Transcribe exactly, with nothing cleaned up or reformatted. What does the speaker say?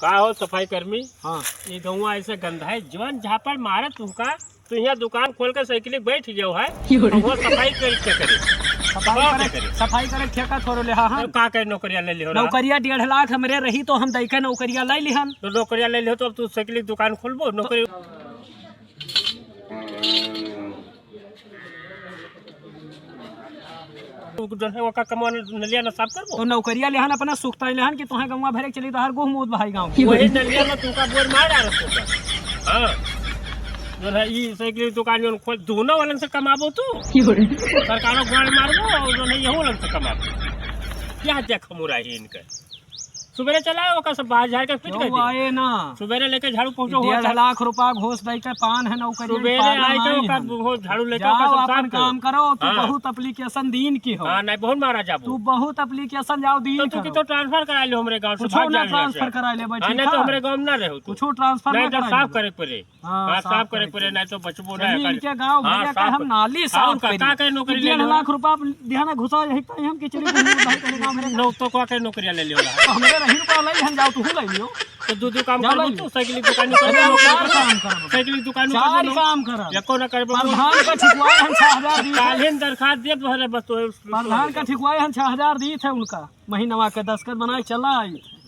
का हो सफाई कर्मी? हाँ। ई गौवा ऐसे गंदा है, जौन झापड़ मारत तुहका, तू यहाँ दुकान खोल के साइकिल बैठ गयो है, यो रे। तो वो सफाई कर के करे। सफाई करे, करे। सफाई करे ठेका थोड़ो ले, हाँ, हाँ। तो का करे नौकरिया ले लिहो ना? नौकरिया डेढ़ लाख हमरे रही तो हम दैके नौकरिया ले लिहन। तो नौकरिया ले लिहो तो अब तू साइकिल की दुकान खोलबो, नौकरी उ जौन है ओका कमवा नलिया न साफ करबो। तो नौकरिया लेहन अपना सुखता लेहन कि तोहे गौवा भरे के चली तोहार गोह मूत बहाई गाँव। वही नलिया में तू का बोर मार डाल रखो का। हाँ। जौन है ई साइकिल दुकान जौन खोल दोनों वालन से कमाबो तू। सरकारों गाड़ मारबो और जौन है यहू वालन से कमाबो। क्या देख मुराही इनके। सुबेरे चला आए, ओकर सब बाहर झाड़ के फिट कर दे। आए ना। सुबेरे लेके झाड़ू पोछो हुआ डेढ़ था। लाख रुपया घूस दे के पान है नौकरी सुबेरे पागल आए के नहीं ओकर है। वो झाड़ू लेके जाओ, ओकर सब अपन साफ काम करो। करो, तू हाँ। बहुत एप्लीकेशन दीन की हो। हाँ, नहीं, बहुत मारा जाबू। तू बहुत एप्लीकेशन जाओ दीन तो तू करो। कितो ट्रांसफर करा ले हमरे गांव से, कुछो भाग ना जा यहाँ से। ट्रांसफर करा ले, हाँ, बैठी नहीं तो का? हमरे गांव में ना रहो तू। कुछो ट्रांसफर नहीं ना तो करा साफ ले। करे के पड़े। हाँ, हाँ, साफ साफ करे करे के पड़े, पड़े। नहीं तो बचबो चलिए, नहीं इनके गाँव हाँ, भैया का साफ हम करे। नाली और साफ का, का करे। करे नौकरी ले डेढ़ लेना? लाख रुपया दिहाना घुसा यही तो हम किचड़ी को मुंह भाई करे गाँव भरे। नो, तो का करे नौकरिया ले लियो ना? तो हमरे रही रुपया ले हम जाओ, तू ले लियो। तो दू, दू काम जाओ करबो ले तू, लियो। साइकिल की दुकान अरे, करबो, हम चार काम करबो। साइकिल की दुकान चार करबो, काम करबो। एको ना करबो। प्रधान का ठिकवाए हम छह हजार दी थे। काल्हिन दरखास्त दे तोहरे बस तो प्रधान का ठिकवाए हम छह हजार दी थे उनका। महीनवा के दस कर बनाए चला आई थे।